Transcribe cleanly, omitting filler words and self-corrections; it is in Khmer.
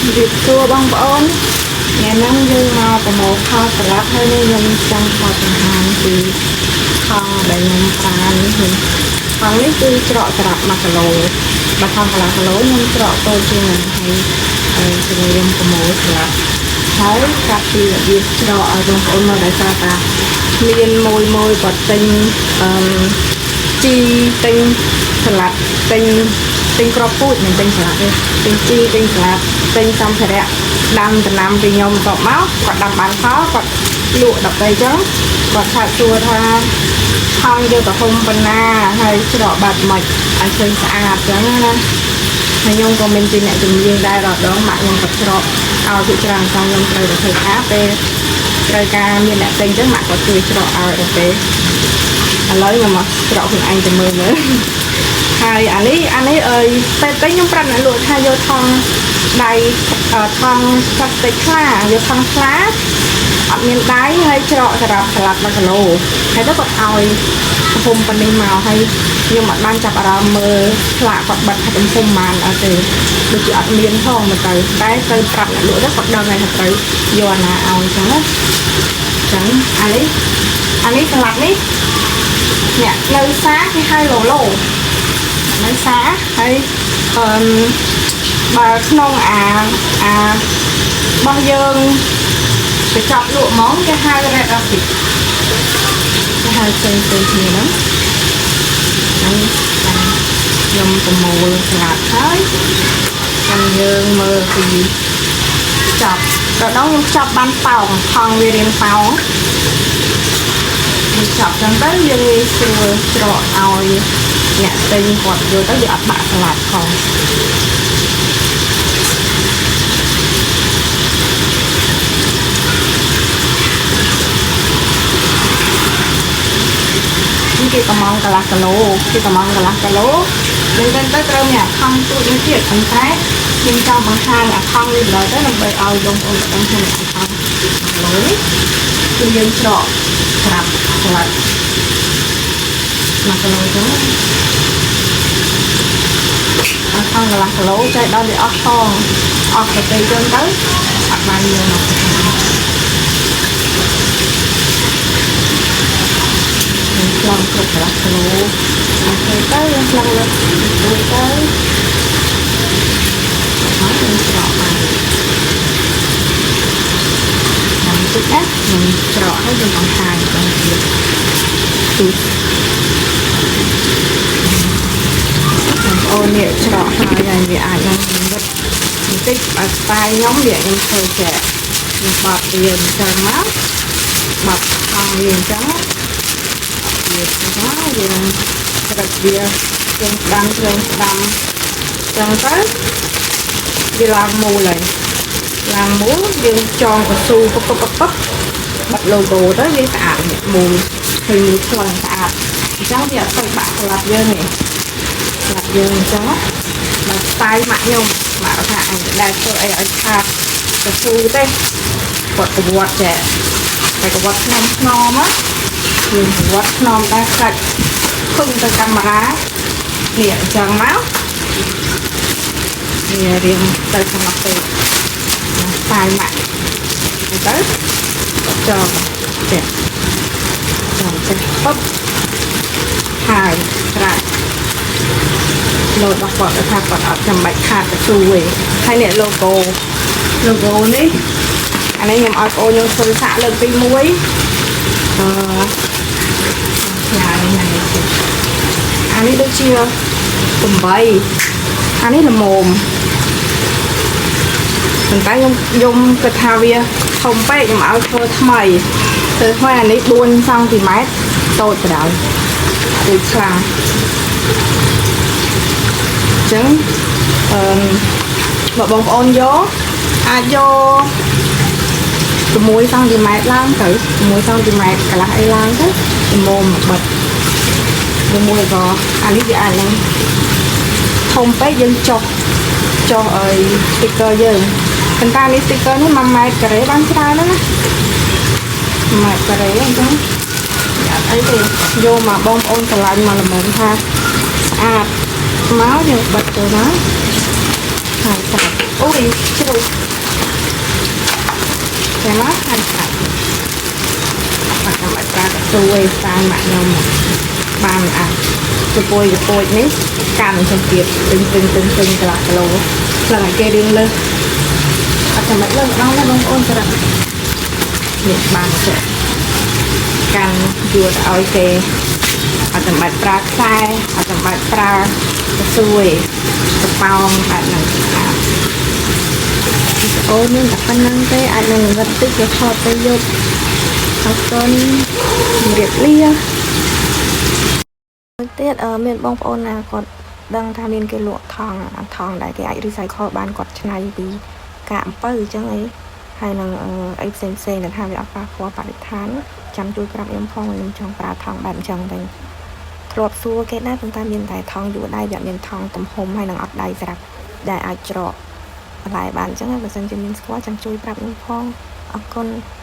ជម្រាបសួរបងប្អូនថ្ងៃហ្នឹងយើងមកប្រមូលផលស្លាប់ហើយនេះខ្ញុំចង់ថតបង្ហាញពីថង់ដែលខ្ញុំប្រើនេះថង់នេះគឺច្រកសម្រាប់1គីឡូបើថង់កន្លះគីឡូខ្ញុំច្រកតូចជាងហ្នឹងហើយហើយជាមួយខ្ញុំប្រមូលស្លាប់ហើយកាត់ពីរបៀបច្រកឲ្យបងប្អូនមកដោយសារតាមានមួយមួយគាត់ទិញអឺជីទិញស្លាប់ទិញទិញគ្រាប់ពូជមិនទិញស្លាប់ទេទិញជីទិញស្លាប់ទិញសម្ភារៈដាំដំណាំពីខ្ញុំតបមកគាត់ដាំបានផលគាត់លក់ដល់ពេលអញ្ចឹងគាត់ឆាតសួរថាថង់យកទៅហុំប៉ុណ្ណាហើយច្រកបាត់មិនឲ្យឃើញស្អាតអញ្ចឹងណាហើយខ្ញុំក៏មិនជាអ្នកជំនាញដែររដងម៉ាក់ខ្ញុំក៏ច្រកឲ្យភាគច្រើនចង់ខ្ញុំត្រូវទៅធ្វើការពេលត្រូវការមានអ្នកទិញអញ្ចឹងម៉ាក់ក៏ជួយច្រកឲ្យដល់ពេលឥឡូវខ្ញុំមកច្រកខ្លួនឯងទៅមើលមើល ហើយអានេះអានេះអើយពេលទៅខ្ញុំប្រាប់អ្នកលក់ថាយកថង់ដៃថង់ផ្លាស្ទិកថ្លាយកថង់ថ្លាអត់មានដៃហើយច្រកសម្រាប់ស្លាប់1គីឡូហើយទៅគាត់ឲ្យទំហំប៉ុណ្នេះមកហើយខ្ញុំអត់បានចាប់អារម្មណ៍មើលផ្លាកគាត់បិទថាទំហំប៉ុន្មានអត់ទេដូចជាអត់មានផងមើលទៅតែទៅប្រាប់អ្នកលក់ទៅគាត់ដឹងហើយថាត្រូវយកអាណាឲ្យអញ្ចឹងណាអញ្ចឹងអានេះអានេះស្លាប់នេះអ្នកនៅសាគេហៅឡូឡូ នៅសាហើយអឺបើក្នុងអាអារបស់យើងកញ្ចប់លក់ហ្មងគេហៅ red rabbit គេហៅផ្សេងផ្សេងគ្នាហ្នឹងហ្នឹងចាំខ្ញុំប្រមូលស្លាប់ហើយចាំយើងមើលពីខ្ចប់ដល់ដល់ខ្ញុំខ្ចប់បានប៉ោងថង់វារៀងប៉ោងខ្ញុំខ្ចប់ចឹងទៅយើងងាយស្រួលច្រកឲ្យអ្នកទិញគាត់យកទៅវាអត់បាក់ស្លាប់ផង នេះគេកំងកន្លះគីឡូគេកំងកន្លះគីឡូមែនទែនទៅត្រូវមានអាថង់ទូចមួយទៀតប៉ុន្តែខ្ញុំចង់បង្ហាញអាថង់នេះដល់ទៅដើម្បីឲ្យបងប្អូនដឹងថាអាថង់គីឡូនេះគឺយើងច្រកស្រាប់ស្លាប់1គីឡូចឹងអាថង់កន្លះគីឡូចែកដល់វាអស់ផងអស់ទៅពេលចឹងទៅអត់បានយកមកខ្ញុំខ្លងគ្រប់កន្លះគីឡូអត់ទៅទៅយើងខ្លងលើមួយទៅហើយយើងច្រកបានតាមតិចណាខ្ញុំច្រកហើយខ្ញុំបង្ហាញដល់ទៀតទូបងប្អូននេះច្រកហើយហើយវាអាចនឹងវិតបន្តិចឲ្យស្ទាយខ្ញុំវាខ្ញុំធ្វើចែកខ្ញុំបត់វាអញ្ចឹងមកបត់ថង់វាអញ្ចឹងវាអញ្ចឹងយើងច្រឹកវាជើងស្ដាំជើងស្ដាំអញ្ចឹងទៅវាឡើងមូលហើយឡើងមូលយើងចងកស៊ូពឹបពឹបពឹបពឹបបិទ logo ទៅវាស្អាតមូលឃើញមូលឆ្លងស្អាតអញ្ចឹងវាអត់ទៅបាក់ស្លាប់យើងទេស្លាប់យើងអញ្ចឹងបើស្ទាយម៉ាក់ខ្ញុំម៉ាក់ថាអញដែលធ្វើអីឲ្យខាតកស៊ូទេគាត់ប្រវត្តិចែតែប្រវត្តិថ្នមថ្នមណាយើងប្រវត្តិថ្នមដែរខ្លាច់ភឹងទៅកាមេរ៉ានេះអញ្ចឹងមកវារៀងទៅខាងនោះពេកស្ទាយម៉ាក់ទៅចងចេះចងចេះពុបហើយត្រាក់លោតរបស់គាត់ថាគាត់អត់ចាំបាច់ខាតកស៊ូទេហើយនេះ logo logo នេះអានេះខ្ញុំឲ្យបងខ្ញុំធ្វើសាក់លើកទី1អឺយ៉ានេះនេះអានេះដូចជា8អានេះល្មមប៉ុន្តែខ្ញុំខ្ញុំគិតថាវាធំពេកខ្ញុំឲ្យធ្វើថ្មីធ្វើថ្មីអានេះ4សង់ទីម៉ែត្រតូចបណ្ដោយដូចខ្លាំងអញ្ចឹងអឺបើបងប្អូនយកអាចយក6សង់ទីម៉ែត្រឡើងទៅ6សង់ទីម៉ែត្រកន្លះអីឡើងទៅល្មមបិទមួយក៏អានេះវាអាចនឹងធំពេកយើងចុះចុះឲ្យ sticker យើងប៉ុន្តែនេះ sticker នេះ1ម៉ែត្រការ៉េបានច្រើនណាស់ណា1ម៉ែត្រការ៉េអញ្ចឹងអត់អីទេយកមកបងប្អូនស្រឡាញ់មកល្មមថាស្អាតមកយើងបិទទៅមកហើយស្អាតអូយ ស៊ីជ្រូកតែមកហើយស្អាតអត់ចាំបាច់ប្រើកន្ទួយតាមម៉ាក់ខ្ញុំបានអាចពួយចពួយនេះកាន់ចឹងទៀតទិញទិញទិញទិញកន្លះគីឡូស្លឹងឲ្យគេរៀងលើសអត់ចាំបាច់លើសម្ដងណាបងប្អូនសម្រាប់នេះបានចេះកាន់យួរទៅឲ្យគេអត់ចាំបាច់ប្រើខ្សែអត់ចាំបាច់ប្រើកសួយកប៉ោងបែបហ្នឹងស្អាតអូនមានតែប៉ុណ្្នឹងទេអាចនឹងងឹតតិចវាថតទៅយប់អរគុណជម្រាបលាមួយទៀតអឺមានបងប្អូនណាគាត់ដឹងថាមានគេលក់ថង់អាថង់ដែលគេអាច recycle បានគាត់ច្នៃពីកាកអំពៅអញ្ចឹងអីហើយនឹងអីផ្សេងផ្សេងដែលថាវាអត់ប៉ះពាល់បរិស្ថានចាំជួយប្រាប់ខ្ញុំផងខ្ញុំចង់ប្រើថង់បែបអញ្ចឹងវិញធ្លាប់សួរគេដែរប៉ុន្តែមានតែថង់យួរដៃវាអត់មានថង់ទំហំហើយនឹងអត់ដៃស្រាប់ដែលអាចច្រកបន្លែបានអញ្ចឹងបើសិនជាមានស្គាល់ចាំជួយប្រាប់ខ្ញុំផងអរគុណ។